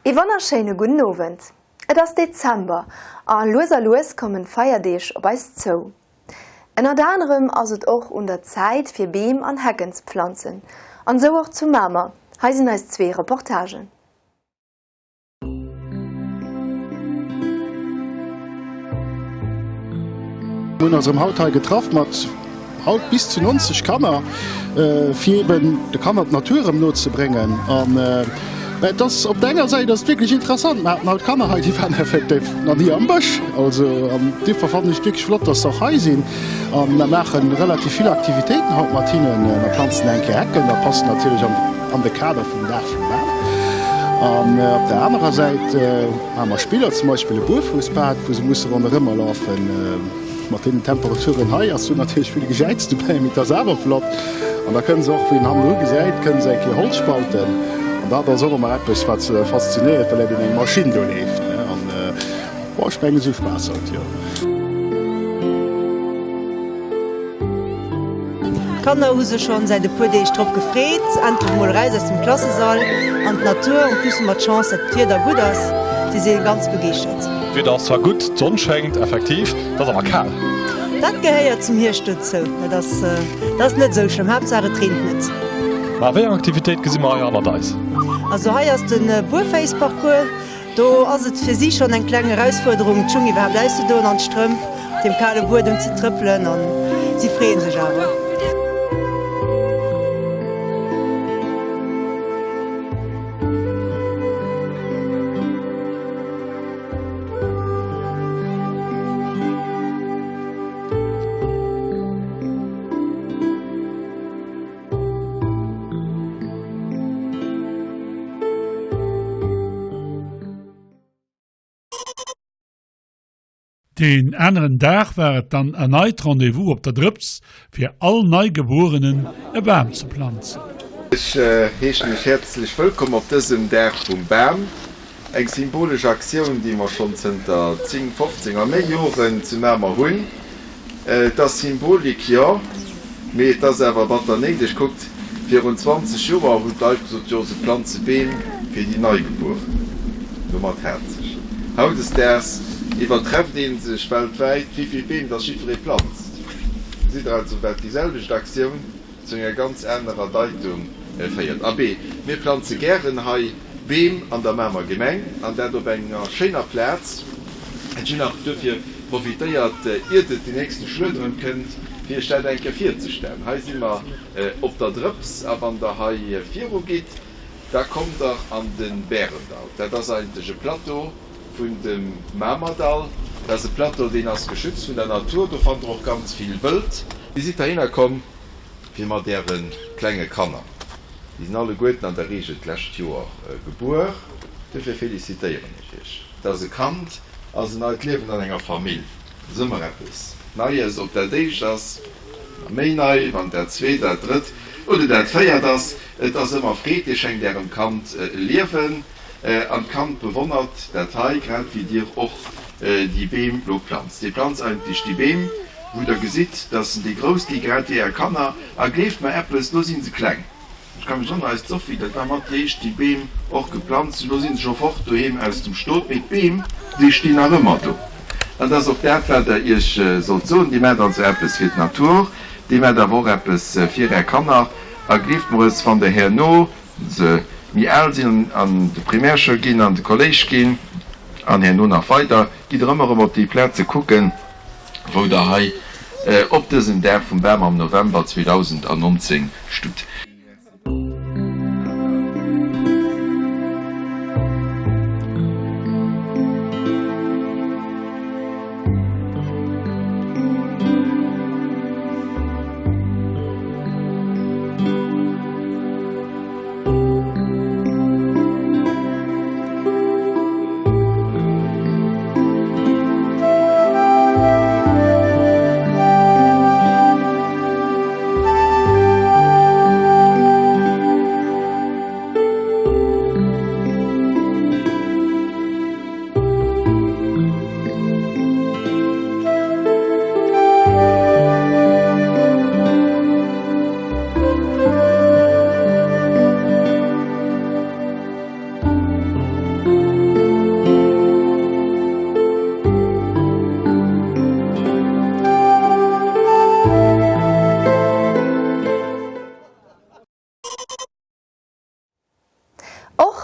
Ee wonnerschéine gudden Owend. Et ass Dezember a lues a lues kommen d'Feierdeeg op eis zou. Ënnert anerem ass et och un der Zäit fir Beem an Hecken ze pflanzen. An esou och zu Mamer. Hei sinn eis zwee Reportagen. Mir hunn eis erëm haut hei getraff mat haut bis zu 90 Kanner, fir eben de Kanner d'Natur erëm no ze bréngen. An et ass op der enger Säit ass et wierklech interessant, mir haten haut Kanner hei, déi waren effektiv nach ni am Bësch. Also an duerfir fannen ech et wierklech flott, dass se och hei sinn. A mir maache relativ vill Aktivitéiten haut mat hinnen. Mir planzen eng Kéier Hecken, dat passt natierlech an. An de Kader vum Dag vum Bam. An op der anerer Säit maache mer Spiller, zum Beispill e Buerfoussbad, wou se musse ronderëmmer lafen. Mat deenen Temperaturen hei ass do natierlech vill Gejäiz dobäi, mee et ass awer flott. An da kënne se och, wéi een hannendru gesäit, kënne se eng Kéier Holz spalten. An dat ass och ëmmer eppes, wat se faszinéiert, well eben eng Maschinn do leeft. An bon, ech mengen, se hu Spaass haut, jo. D'Kanner hu sech schonn säit e puer Deeg drop gefreet, endlech emol eraus aus dem Klassesall an d'Natur. En plus hu mer d'Chance, dat d'Wieder gutt ass. Si si ganz begeeschtert. D'Wieder ass zwar gutt, d'Sonn schéngt effektiv, et ass awer kal. Dat gehéiert zum Hierscht dozou. Dat ass, dat ass net esou schlëmm, Haaptsaach et reent net. Ma wéi eng Aktivitéit gesi mer hei hannert eis? Also hei ass de Buerféissparcours. Do ass et fir si schonn eng kleng Erausfuerderung, d'Schung iwwerhaapt auszedoen an d'Strëmp op deem kale Buedem ze trëppelen an si freeë sech awer. Deen aneren Dag war et dann erneit Rendez-vous op der Drëps fir all Neigebuerenen e Bam ze planzen. Ech heeschen Iech häerzlech wëllkomm op dësem Dag vum Bam. Eng symbolesch Aktioun, déi mer schonn zënter 10, 15 a méi Joren zu Mamer hunn. Et ass Symbolik, jo, mee et ass awer batter néideg. Kuckt, virun 20 Joer hunn d'Leit gesot, jo, se planze Beem fir déi Neigebueren. Domat hat sech. Hautdesdaags iwwertrefft ee sech weltwäit, wéi vill Beem dass jiddweree planzt. Gesitt Der also, wat déi selwecht Aktioun zu enger ganz anerer Deitung féiert. Abee, mir planze gären hei Beem an der Mamer Gemeng, an dat op enger schéiner Plaz. Ech hunn nach duerfir profitéiert, iert et déi nächste Schued erëm kënnt, fir Iech dat eng Kéier virzestellen. Hei si mer op der Drëps, a wann Der hei viru gitt, da kommt Der an de Bärendall. Dat ass eigentlech e Plateau vun dem Mamerdall. Dat ass e Plateau, deen ass geschützt vun der Natur. Do fannt Der och ganz vill Wëld. Dir sidd heihinner komm, fir mat Äre klenge Kanner, déi sinn alleguerten an der Reegel d'lescht Joer gebuer, duerfir felicitéieren ech Iech. Dass e Kand ass en neit Liewen an enger Famill. Ass ëmmer eppes Neies, ob dat éischt ass, méi nei, wann dat zweet, dat drëtt oder dat véiert ass. Et ass ëmmer Freed, Dir schenkt Ärem Kand e Liewen an d'Kand bewonnert dat hei, grad wéi Dir och déi Beem lo planzt. Dir planzt eigentlech déi Beem, wou Der gesitt, dass se déi grouss gi, grad wéi Är Kanner. A gleeft mer eppes, lo si se kleng. Ech ka mech erënneren, eis d'Sophie, dat war mat déi éischt, déi Beem och geplanzt hunn. Elo si se scho fort doheem aus dem Stot, mee d'Beem, déi stinn nach ëmmer do. An dat ass och dat, wat Der Iech sollt soen, Dir maacht also eppes fir d'Natur, Dir maacht awer och eppes fir Är Kanner. A gleeft mer es, wann Der herno se méi al sinn an de Primärschoul ginn, an de Kolléisch ginn an herno nach weider, gitt Der ëmmer erëm op déi Plaze kucken, wou Der hei op dësem Dag vum Bam am November 2019 stutt.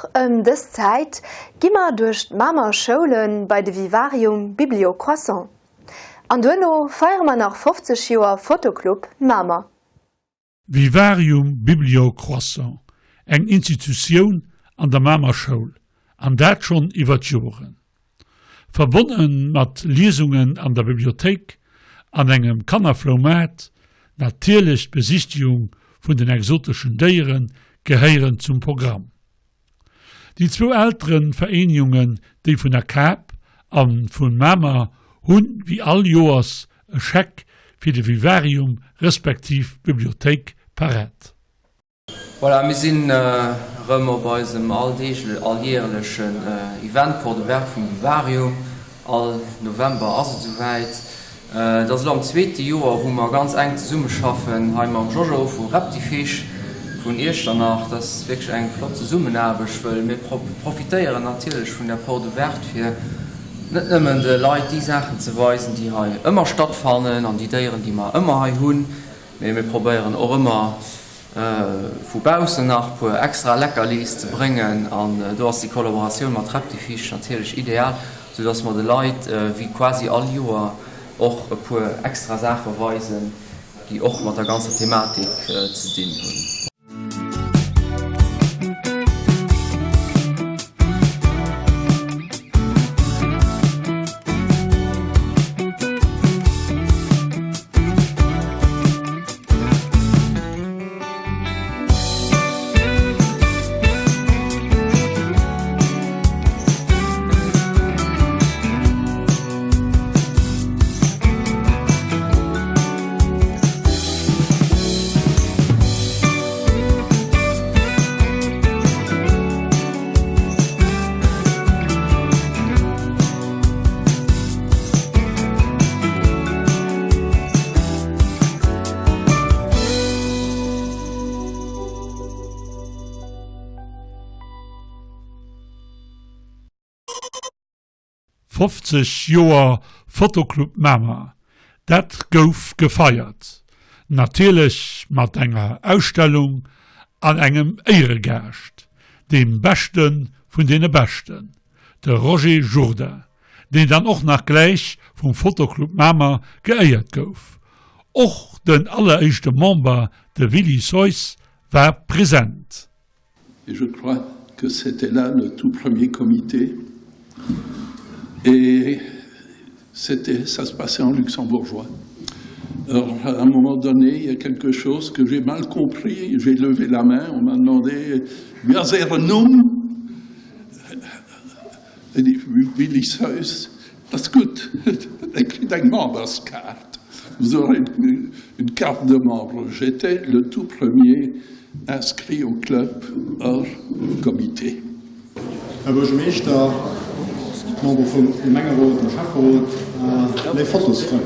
Och ëm dës Zäit gi mer duerch d'Mamer Schoule bei de Vivarium Biblio Croissant. An duerno feiere mer nach 50 Joer Fotoclub Mamer. Vivarium Biblio Croissant, eng Institutioun an der Mamer Schoul, an dat schonn iwwer d'Joren. Verbonne mat Liesungen an der Bibliothéik an engem Kannerfloumaart, natierlech d'Besichtigung vun den exoteschen Déiere gehéieren zum Programm. Déi zwou Elterevereenigungen, déi vun der Kap a vu Mamer, hunn wéi all Joers e Scheck fir de Vivarium respektiv d'Bibliothéik parat. Voilà, mir sinn erëm op eisem alljährlechen Event, Porte Ouverte vum Vivarium. All November ass et esouwäit. Et ass elo am zweete Joer, wou mer ganz enk zesummeschaffen hei mam Jojo vu Reptifish vun Iechternach. Dat ass wierklech eng flott Zesummenaarbecht, wëll mir profitéieren natierlech vun der Porte Ouverte, fir net nëmmen de Leit déi Saachen ze weisen, déi hei ëmmer stattfannen an déi Déieren, déi mer ëmmer hei hunn, mee mir probéieren och ëmmer, vu baussen nach puer extra Leckerlis ze bréngen an do ass déi Kollaboratioun mat Reptifish natierlech ideal, sou dass mer de Leit wéi quasi all Joer och e puer extra Saache weisen, déi och mat der ganzer Thematik ze dinn hunn. 50 Joer Fotoclub Mamer, dat gouf gefeiert, natierlech mat enger Ausstellung an engem Éieregaascht, deem Beschte vun deene Beschten, de Roger Jourdain. deen dann och nach gläich vum Fotoclub Mamer geéiert gouf. Och den alleréischte Member, de Willy Soys, war present. Et je crois que c'était là le tout premier comité et c'était, ça se passait en luxembourgeois. Alors, à un moment donné, il y a quelque chose que j'ai mal compris, j'ai levé la main, on m'a demandé Numm Willy Soes, Ass gutt, der kritt eng Memberskaart, vous aurez une carte de membre. J'étais le tout premier inscrit au club hors comité. Här Buergermeeschter, Member vum Gemengerot a Schäfferot, léif Fotosfrënn.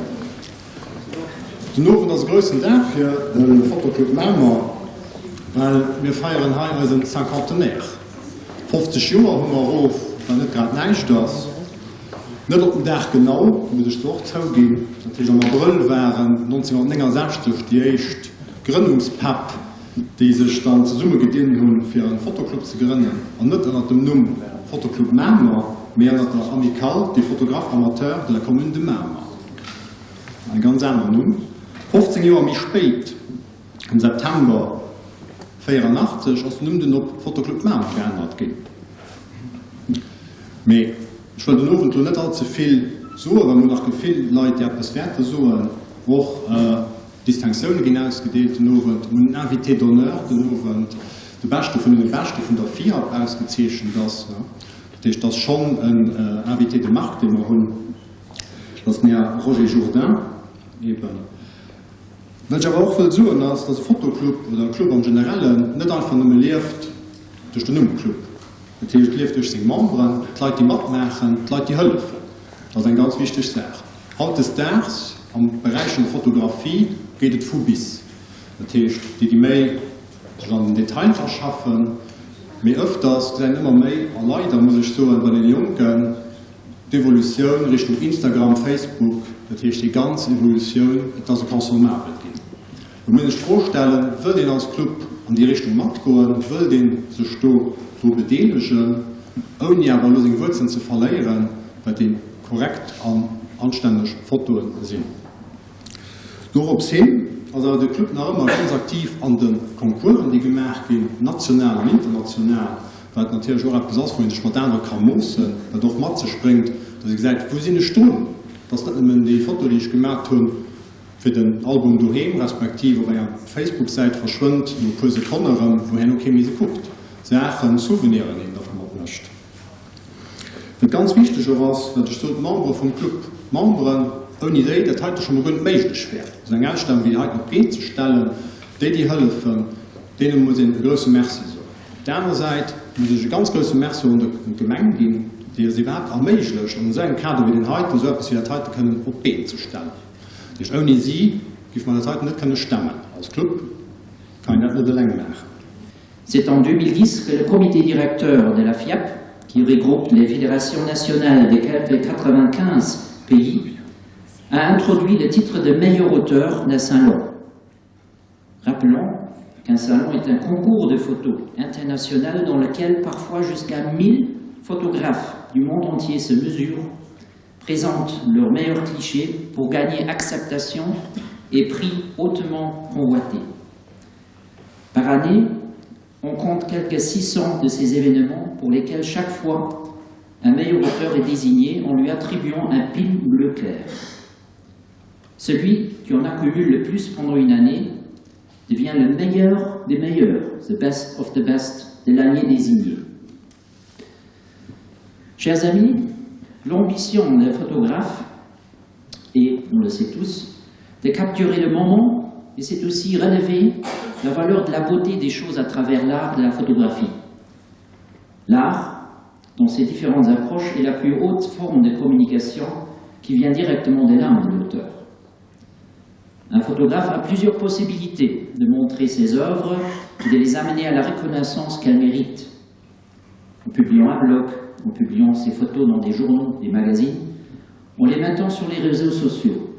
Den Owend ass e groussen Dag fir de Fotoclub Mamer, well mir feieren hei eisen Cinquantenaire. 50 Joer hu mer erof, wat net grad näischt ass. Net op den Dag genau, muss ech zwar och zouginn. Dat heescht am Abrëll waren 1969 déi éischt Grënnungspäpp, déi sech dann zesummegedinn hunn, fir e Fotoclub ze grënnen, an net ënnert dem Numm Fotoclub Mamer, mee ënnert der Amicale des photographes amateurs de la commune de Mamer. E ganz aner Numm. 15 Joer méi spéit. Am September 84 ass den Numm dunn op Fotoclub Mamer geännert ginn. Mee ech wëll den Owend lo net all ze vill soen, well mir hunn nach gevill Leit, déi eppes wäerte soen. Och Distinctioune ginn ausgedeelt den Owend. Mir hunn en Invité d'honneur den Owend, de Beschte vun deene Beschte vun der FIAP ausgezeechent ass. Dat heescht, et ass schonn en Invité de marque, dee mer hunn. Dat ass den Här Roger Jourdain eben. Wat ech awer och wëll soen ass, dass e Fotoclub oder e Club am Generellen net einfach nëmme lieft duerch den Numm Club. Dat heescht, et lieft duerch seng Memberen, d'Leit déi matmaachen, d'Leit déi hëllefen. Dat ass eng ganz wichteg Saach. Hautdesdaags am Beräich vun der Fotografie geet et vu bis. Dat heescht, déi déi méi sech an den Detail verschaffen, mee ëfters gesäit een ëmmer méi, a leider muss ech soen, bei deene Jonken, D'Evolutioun Richtung Instagram, Facebook, dat heescht déi ganz Evolutioun, et ass e Consommabel ginn. Do muss een sech d'Fro stellen, wëllt een als Club. an déi Richtung matgoen, wëllt ee sech do dru bedeelegen, ouni awer elo seng Wuerzelen ze verléieren, wat déi korrekt an anstänneg Fotoe sinn. Dorops hin ass awer de Club nach ëmmer ganz aktiv an de Concoursen, déi gemaach ginn, national an international, wat natierlech och eppes ass, wou ee sech mat anere ka moossen, wat och mat sech bréngt, datt ee gesäit, wou sinn ech drun. Et ass net nëmmen déi Foto, déi ech gemat hunn fir den Album doheem, respektiv op enger Facebook-Säit verschwënnt no e puer Sekonne erëm, wou herno kee méi se kuckt. Saachen, Souveniren, déi een dermat mécht. Wat ganz wichteg och ass, wat ech sot, d'Membere vum Club, d'Memberen, ouni déi dat heite scho mol guer net méiglech wär, esou eng Ausstellung wéi déi heiten op d'Been ze stellen, déi déi hëllefen, deene muss een e grouse Merci soen. Op där anerer Säit muss ech e ganz grouse Merci och un d'Gemeng ginn, déi et iwwerhaapt erméiglecht, an esou engem Kader wéi deen heiten, esou eppes wéi dat heite kënnen op d'Been ze stellen. Dat heescht, ouni si géife mer dat heiten net kënne stemmen. Als Club kann een dat net eleng maachen. C'est en 2010 que le comité directeur de la FIAP, qui regroupe les fédérations nationales de quelques 95 pays, a introduit le titre de meilleur auteur d'un salon. Rappelons qu'un salon est un concours de photos international dans lequel parfois jusqu'à 1000 photographes du monde entier se mesurent, présentent leurs meilleurs clichés pour gagner acceptation et prix hautement convoités. Par année, on compte quelques 600 de ces événements pour lesquels chaque fois un meilleur auteur est désigné en lui attribuant un pin bleu clair. Celui qui en accumule le plus pendant une année devient le meilleur des meilleurs, the best of the best de l'année désignée. Chers amis, l'ambition d'un photographe est, on le sait tous, de capturer le moment et c'est aussi relever la valeur de la beauté des choses à travers l'art de la photographie. L'art, dans ses différentes approches, est la plus haute forme de communication qui vient directement de l'âme de l'auteur. Un photographe a plusieurs possibilités de montrer ses œuvres et de les amener à la reconnaissance qu'elles méritent. En publiant un blog, en publiant ses photos dans des journaux, des magazines, en les mettant sur les réseaux sociaux.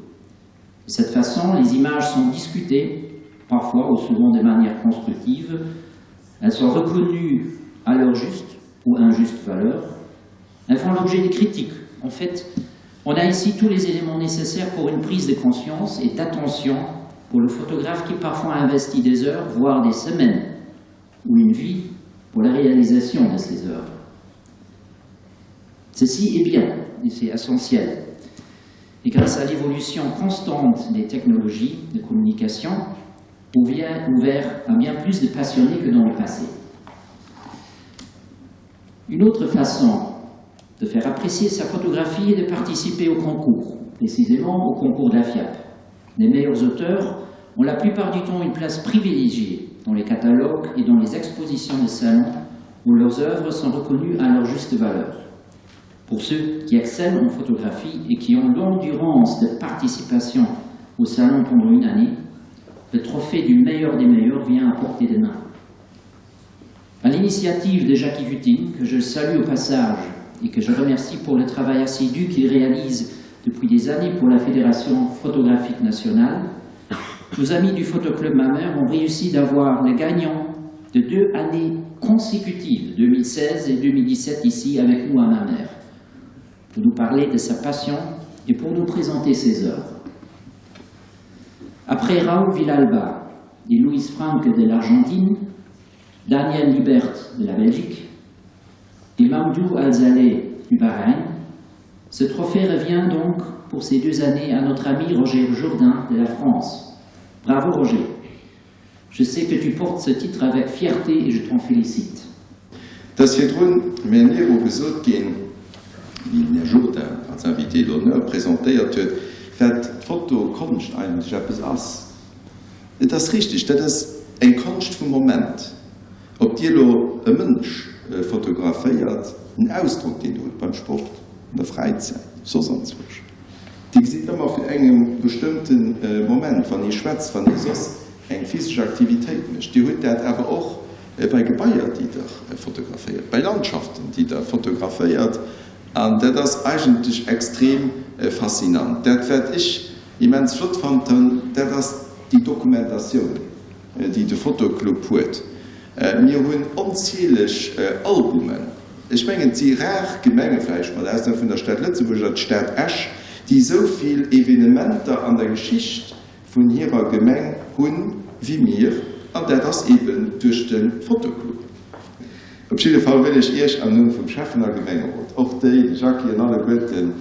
De cette façon, les images sont discutées, parfois ou souvent de manière constructive, elles sont reconnues à leur juste ou injuste valeur, elles font l'objet de critiques. En fait, on a ici tous les éléments nécessaires pour une prise de conscience et d'attention pour le photographe qui parfois investit des heures, voire des semaines, ou une vie pour la réalisation de ces œuvres. Ceci est bien et c'est essentiel. Et grâce à l'évolution constante des technologies de communication, on vient ouvert à bien plus de passionnés que dans le passé. Une autre façon de faire apprécier sa photographie est de participer au concours, précisément au concours d'AFIAP. Les meilleurs auteurs ont la plupart du temps une place privilégiée dans les catalogues et dans les expositions de salons où leurs œuvres sont reconnues à leur juste valeur. Pour ceux qui excellent en photographie et qui ont l'endurance de participation au salon pendant une année, le trophée du meilleur des meilleurs vient à portée de main. À l'initiative de Jacques Hutin, que je salue au passage et que je remercie pour le travail assidu qu'il réalise depuis des années pour la Fédération photographique nationale, nos amis du Photoclub Mamère ont réussi d'avoir les gagnants de deux années consécutives, 2016 et 2017, ici avec nous à Mamère, pour nous parler de sa passion et pour nous présenter ses œuvres. Après Raoul Villalba et Louise Franck de l'Argentine, Daniel Libert de la Belgique et Mamdou Al-Zaleh du Bahreïn, ce trophée revient donc pour ces deux années à notre ami Roger Jourdain de la France. Bravo Roger. Je sais que tu portes ce titre avec fierté et je t'en félicite. Et ass virdrun mir Nero gesot ginn, wéi den Här Jourdain als Invité d'honneur presentéiert huet, wat d'Fotokonscht eigentlech eppes ass. Et ass richtig, dat ass eng Konscht vum Moment. Ob Dir elo e Mënsch fotograféiert, den Ausdrock, deen Der hutt beim Sport, an der Fräizäit, soss anzwousch, Dir gesitt ëmmer vun engem bestëmmte Moment, wann ee schwätzt, wann ee soss eng physesch Aktivitéit mécht. Dir hutt dat awer och bei Gebaier, déi Der fotograféiert, bei Landschaften, déi Der fotograféiert. An dat ass eigentlech extrem faszinant. Dat, wat ech immens flott fand, dat ass déi Dokumentatioun. déi de Fotoclub huet. Mir hunn onzähleg Albumen. Ech mengen, et si rar Gemengen, vläicht mat Ausnam vun der Stad Lëtzebuerg oder d'Stad Esch, déi esou vill Evenementer an der Geschicht vun hirer Gemeng hunn, wéi mir, an dat ass eeben duerch de Fotoclub. Op jidde Fall wëll ech Iech am Numm vum Schäffen a Gemengerot, och déi, de Jackie an alleguerten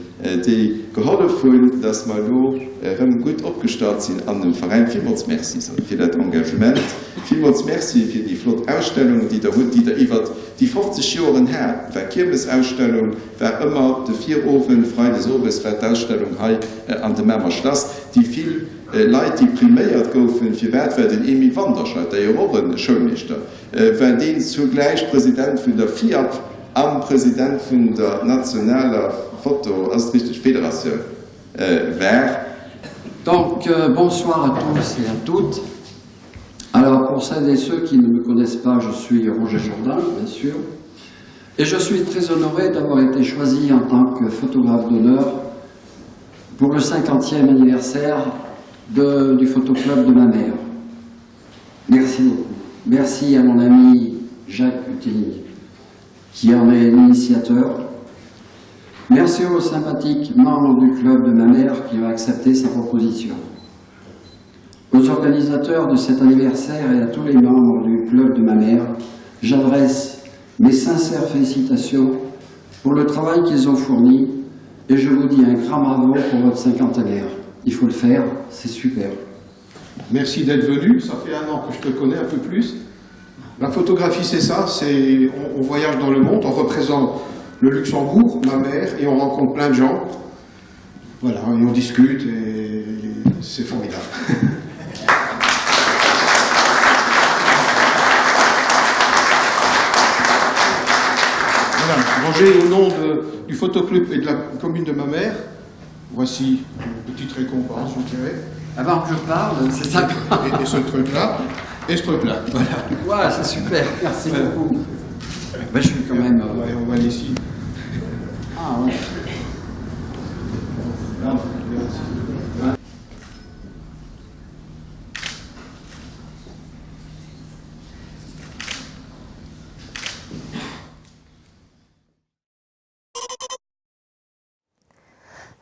déi gehollef hunn, dass mer elo erëm gutt opgestallt sinn an dem Veräin, villmools Merci soen fir dat Engagement, villmools Merci fir déi flott Ausstellungen, déi Der hutt, déi Der iwwert déi 50 Joeren hat. War Kiermesausstellung, war ëmmer de Virowend, freides owes war d'Ausstellung hei an dem Mamer Schlass, déi vill Leit, déi priméiert goufen. Firwat war den Emile Wanderscheid, d'ailleurs och e Schoulmeeschter, Well deen zugläich President vun der FIAP a President vun der nationaler Foto, ass et richteg, Federatioun war. Donc, bonsoir à tous et à toutes. Alors, pour celles et ceux qui ne me connaissent pas, je suis Roger Jourdain, bien sûr, et je suis très honoré d'avoir été choisi en tant que photographe d'honneur pour le 50e anniversaire de, du photoclub de ma mère. Merci beaucoup. Merci à mon ami Jacques Utelli, qui en est l'initiateur. Merci aux sympathiques membres du club de ma mère qui ont accepté sa proposition. Aux organisateurs de cet anniversaire et à tous les membres du club de ma mère, j'adresse mes sincères félicitations pour le travail qu'ils ont fourni et je vous dis un grand bravo pour votre cinquantenaire. Il faut le faire, c'est super. Merci d'être venu. Ça fait un an que je te connais un peu plus. La photographie, c'est ça. C'est on, on voyage dans le monde, on représente le Luxembourg, ma mère, et on rencontre plein de gens. Voilà, et on discute et c'est formidable. Voilà, Roger, au nom de, du photoclub et de la commune de ma mère, voici une petite récompense, je dirais. Avant que je parle, c'est ça. Et, et ce truc-là, et ce truc-là. Voilà. Ouais, c'est super, merci voilà. beaucoup. Ben, je suis quand même. Euh... Ouais, on va aller ici. Ah ouais.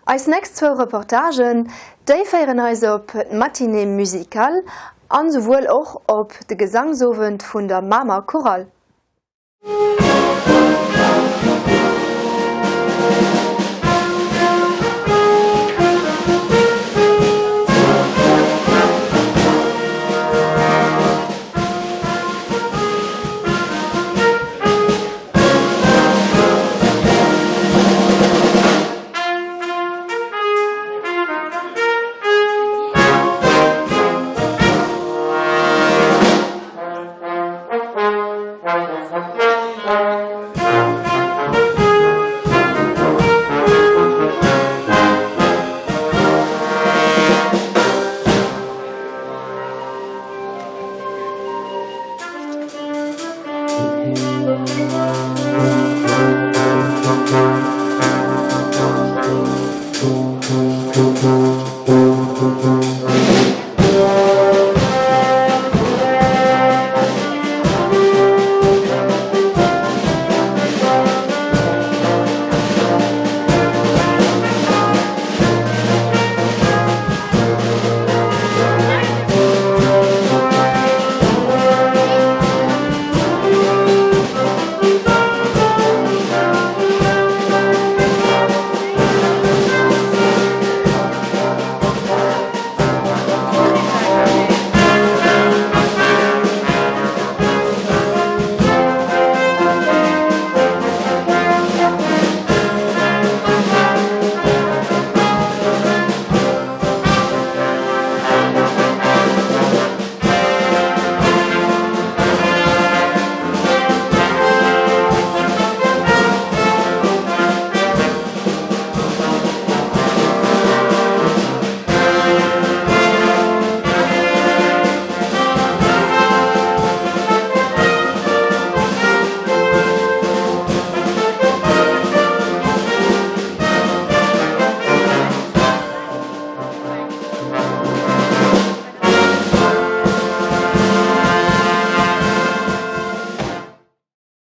Eis nächst zwou Reportagen, déi féieren eis op d'Matinée musicale an souwuel och op de Gesangsowend vun der Mamer Chorale.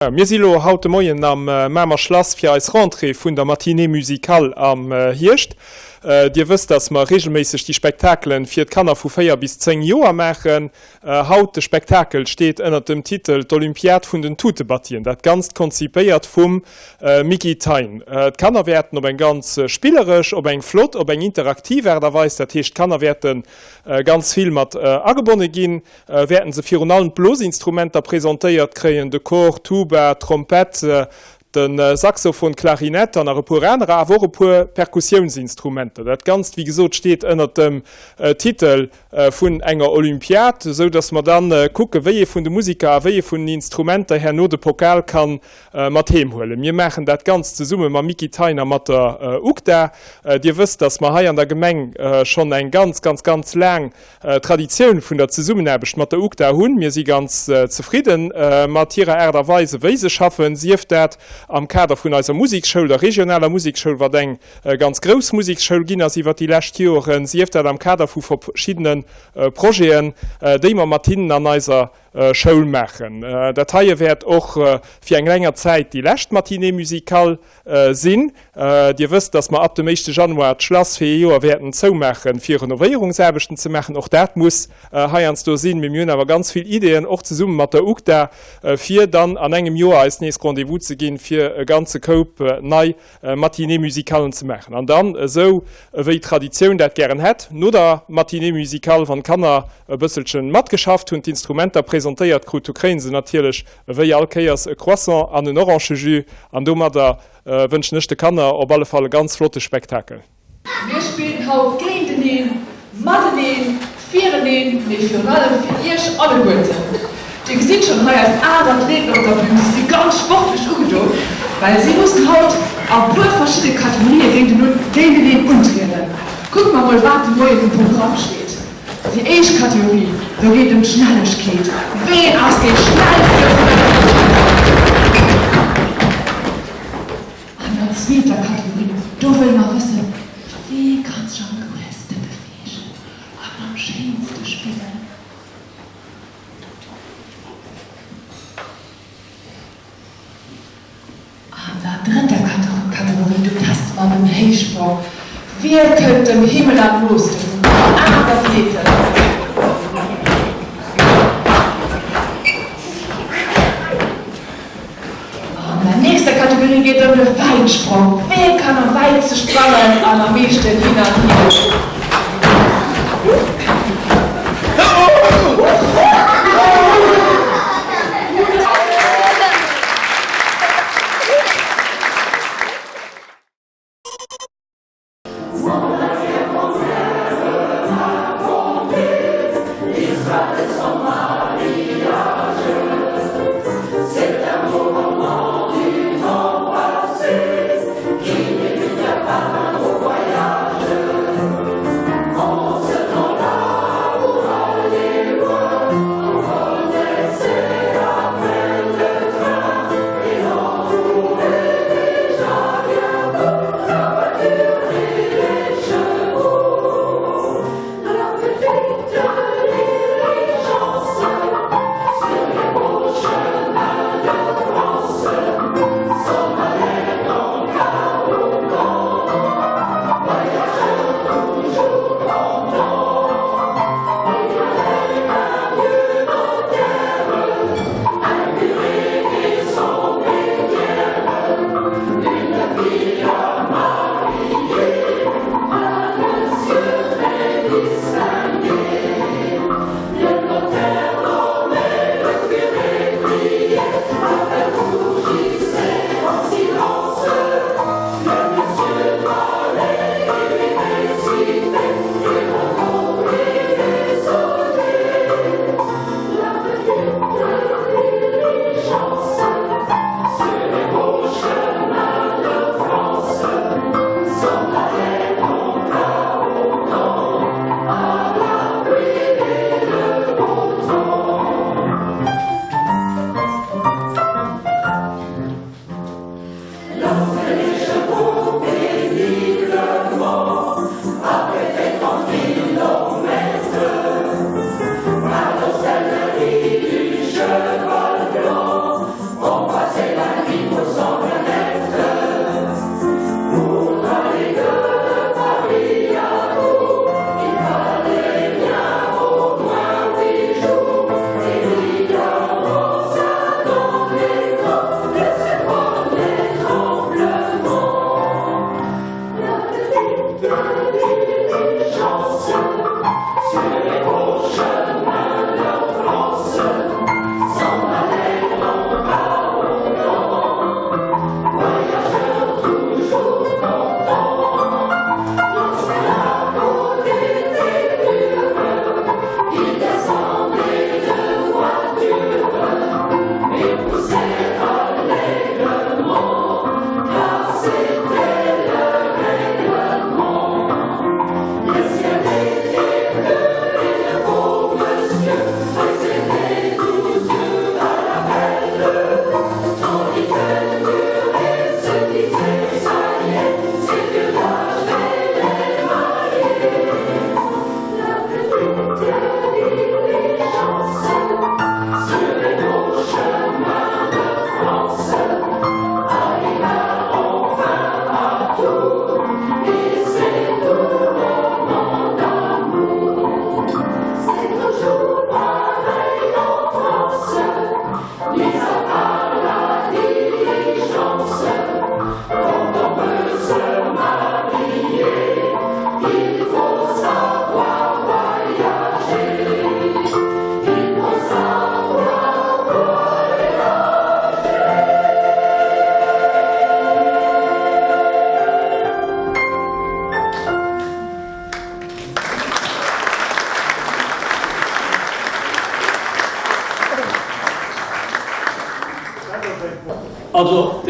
Mir si lo haut de Moien am Mamer Schlass fir eis Rentrée vun der Matinée musicale am Hierscht. Dir wësst, dass mer regelméisseg déi Spektakelen fir d'Kanner vu 4 bis 10 Joer maachen. Haut de Spektakel steet ënnert dem Titel D'Olympiad vun den Tutebattien. Dat Ganzt konzipéiert vum Micky Thein. D'Kanner wäerten op eng ganz spilleresch, op eng flott, op eng interaktiv Aart a Weis, dat heescht d'Kanner wäerte ganz vill mat agebonne ginn, wäerten se virun allem d'Blosinstrumenter presentéiert kréien, de Cor, d'Tuba, d'Trompett, de Saxophon, d'Klarinett an nach e puer anerer, awer och e puer Perkussiounsinstrumenter. Dat Ganzt, wéi gesot, steet ënnert dem Titel vun enger Olympiad, esou datt mer da kucken, wéi ee vun de Musiker a wéi ee vun den Instrumenter herno de Pokal ka mat heem huelen. Mir maachen dat Ganzt zesumme mam Micky Thein a mat der UGDA. Dir wësst, datt mer hei an der Gemeng schonn eng ganz, ganz, ganz laang Traditioun vun der Zesummenaarbecht mat der UGDA hunn. Mir si ganz zefridde mat hirer Aart a Weis, wéi se schaffen, sief dat am Kader vun eiser Museksschoul, der regionaler Museksschoul, wat eng ganz grouss Museksschoul ginn ass iwwert déi lescht Joren, sief dat am Kader vu verschiddene Projeten, déi mer mat hinnen an eiser Schoul maachen. Dat heie wäert och fir eng länger Zäit déi lescht Matinée musicale sinn. Dir wësst, dass mer ab dem éischte Januar d'Schlass fir ee Joer wäerten zoumaachen, fir Renovéierungsaarbechten ze maachen. Och dat muss heiansdo sinn. Mee mir hunn awer ganz vill Ideeën, och zesumme mat der UGDA, fir dann an engem Joer eis nees Rendez-vous ze ginn, fir e ganze Koup nei Matinée musicalen ze maachen. An dann, esou ewéi d'Traditioun dat gären hätt, no der Matinée musicale, wann d'Kanner e bësselchen matgeschafft hunn, d'Instrumenter presentéiert krut, du kréien se natierlech ewéi all Kéiers e Croissant an en Orangejus. An domadder wënschen ech de Kanner op alle Fall e ganz flotte Spektakel. Mir spillen haut géinteneen, mateneen, fireneen, mee virun allem fir iech alleguerten. Dir gesitt schonn hei eis 8 Athleten op der Bühn, déi si ganz sportlech ugedo, well si mussen haut a puer verschidde Kategorië géinteneen untrieden. Kucke mer mol wat de Moien um Programm steet. Déi éischt Kategorie, do geet et ëm d'Schnellegkeet. Ween ass dee schnellste vun der Grupp? An der zweeter Kategorie, do wëlle mer wëssen, Wee kann sech am gréisste beweegen an am schéinste spillen? An der drëtter Kategorie, do teste mer den Héichsprong. Wie kënnt dem Himmel am noosten vun den 8 Athleten? An der nächster Kategorie geet et ëm de Wäitsprong. Wee kann am wäitste sprangen an am meeschten hin an hier?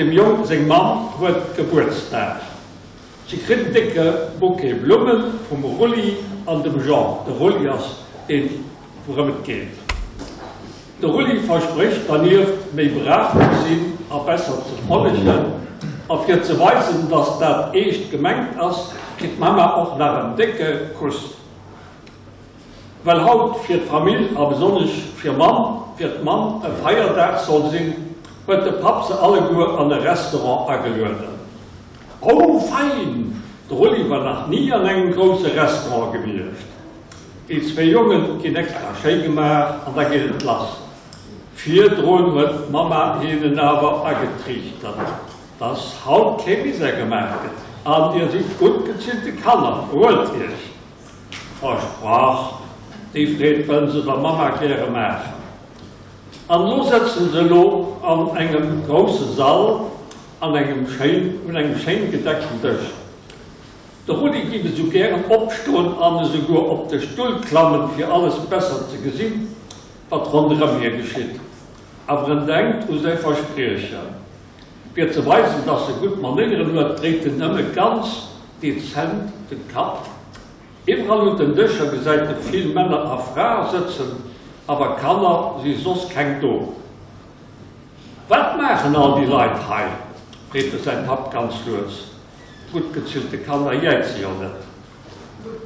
Dem Jong seng Mamm huet Gebuertsdag. Si kritt en décke Bouquet Blummen vum Rulli an dem Jean. De Rulli ass deen, wourëm et geet. De Rulli versprécht dernieft, méi brav ze sinn a besser ze follegen. A fir ze weisen, dass dat eescht gemengt ass, kritt d'Mamma och nach en décke Kuss. Well haut fir d'Famill a besonnesch fir Mamm, fir d'Mamm e Feierdag soll sinn, huet de Papp se alleguer an e Restaurant agelueden. Oh fein! De Rulli war nach ni an engem grousse Restaurant gewiescht. Déi zwéi Jongen ginn extra schéi gemaach an da geet et lass. Virdrun huet d'Mamma hinnen awer agetriichtert, dass haut kee Misär gemaach gëtt an dir sidd gutt gezinte Kanner, behuelt iech. Versprach, déi Freed wëllen se der Mamma gäre maachen. An elo sëtzen se elo an engem grousse Sall an engem schéin, un engem schéin gedeckten Dësch. De Rudi giff esou gären opstoen an esouguer op de Stull klammen, fir alles besser ze gesinn, wat ronderëm hie geschitt. Awer en denkt u säi Verspriechen. Fir ze weisen, dass e gutt Manéieren huet, dréit en nëmme ganz dezent de Kapp. Iwwerall un den Dëscher gesäit e vill Männer a Frae sëtzen, awer Kanner si soss keng do. Wat maachen all déi Leit hei? freet e säi Papp ganz lues. Gutt gezillte Kanner jäize jo net.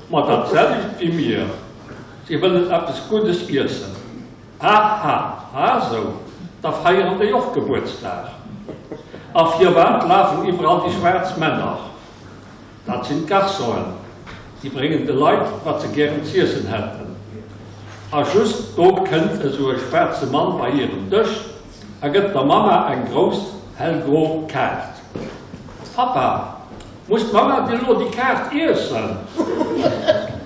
Ma dat selwecht wéi mir, si wëllen eppes Guddes iessen. Aha, ah sou, da feieren déi och Gebuertsdag. A firwat lafen iwwerall déi schwaarz Männer? Dat sinn d'Garçonen, déi bréngen de Leit, wat se gären z'iessen hätten. A just do kënnt esou e schwaarze Mann bei hiren Dësch a gëtt der Mamma eng grouss hellgro Kaart. Pappa, muss d'Mamma dir elo déi Kaart iessen?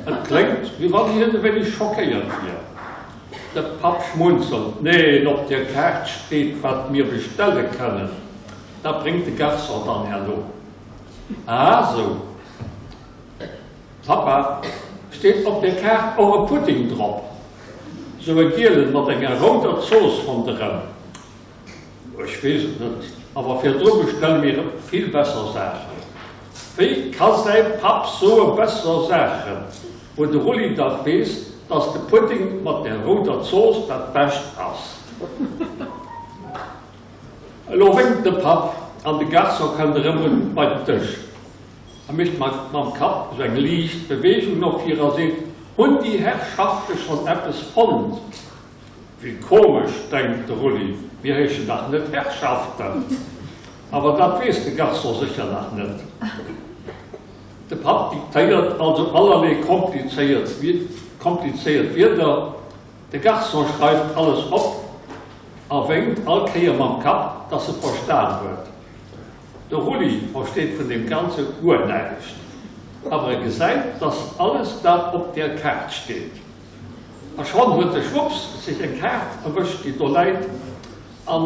Et kléngt, wéi wann hien e wéineg schockéiert wier. De Papp schmunzelt, Neen, op der Kaart steet, wat mir bestelle kënnen. Dat bréngt de Garçon dann herno. Ah, sou. Pappa, steet op der Kaart och e Pudding drop? Sou e gielen mat enger rouder Zooss ronderëm? Ech weess et net, awer virdru bestelle mir vill besser Saachen. Wéi ka säi Papp soe besser Saachen, wou de Rulli dach weess, dass de Pudding mat der rouder Zooss dat Bescht ass? Elo wénkt de Papp an de Garçon kënnt erëm un bei den Dësch. E mécht mam Kapp esou eng liicht Beweegung no vir a seet, Hunn déi Herrschafte schonn eppes fonnt? Wéi komesch, denkt de Rulli, mir heeschen dach net Herrschaften. Awer dat weess de Garçon sécher nach net. De Papp diktéiert also allerlee komplizéiert Wierder, de Garçon schreift alles op a wénkt all Kéier mam Kapp, dass e verstan huet. De Rulli versteet vun deem Ganze guer näischt, awer e gesäit, dass alles dat op där Kaart steet. A schonn huet e schwupps sech eng Kaart erwëscht, déi do läit, a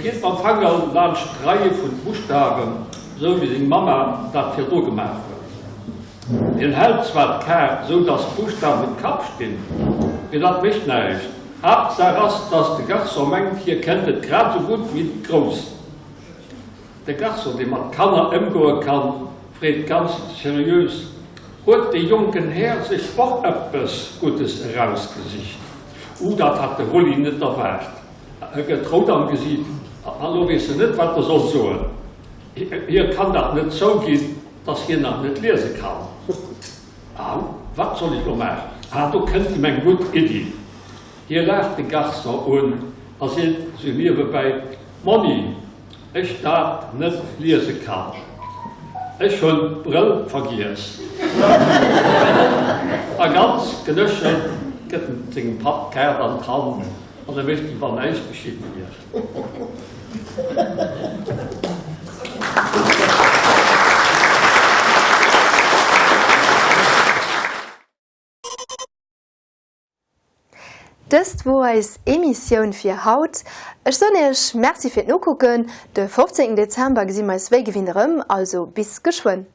fiert mam Fanger laanscht d'Reie vun Buschtawen, sou wéi seng Mamma dat virdru gemaach huet. Hien hält zwar d'Kaart, sou dass d'Buschtawen um Kapp stinn, mee dat mécht näischt. Haaptsaach ass, dass de Garçon mengt, hie kennt et grad sou gutt wéi d'Grouss. De Garçon, dee mat Kanner ëmgoe kann, freet ganz seriös, Huet dee jonken Här sech och eppes Guddes erausgesicht? Uh, dat hat de Rulli net erwaart. E gëtt rout am Gesiit a lo weess en net, wat e soll soen. Hie kann dach net zouginn, dass hien nach net liese kann. Au, wat soll ech lo maachen? Ah, do kënnt him eng gutt Iddi. Hie laacht de Garçon un a seet sou niewebäi, Monni, ech dat net liese kann. Ech hunn d'Brëll vergiess. A ganz genéchert gëtt en sengem Papp d'Kaart an d'Hand an e mécht wéi wann näischt geschitt wier. Dëst wor eis Emissioun fir haut. Ech soen iech Merci fir d'Nokucken. De 15 Dezember gesi mer eis wéi gewinnt erëm, also bis geschwënn.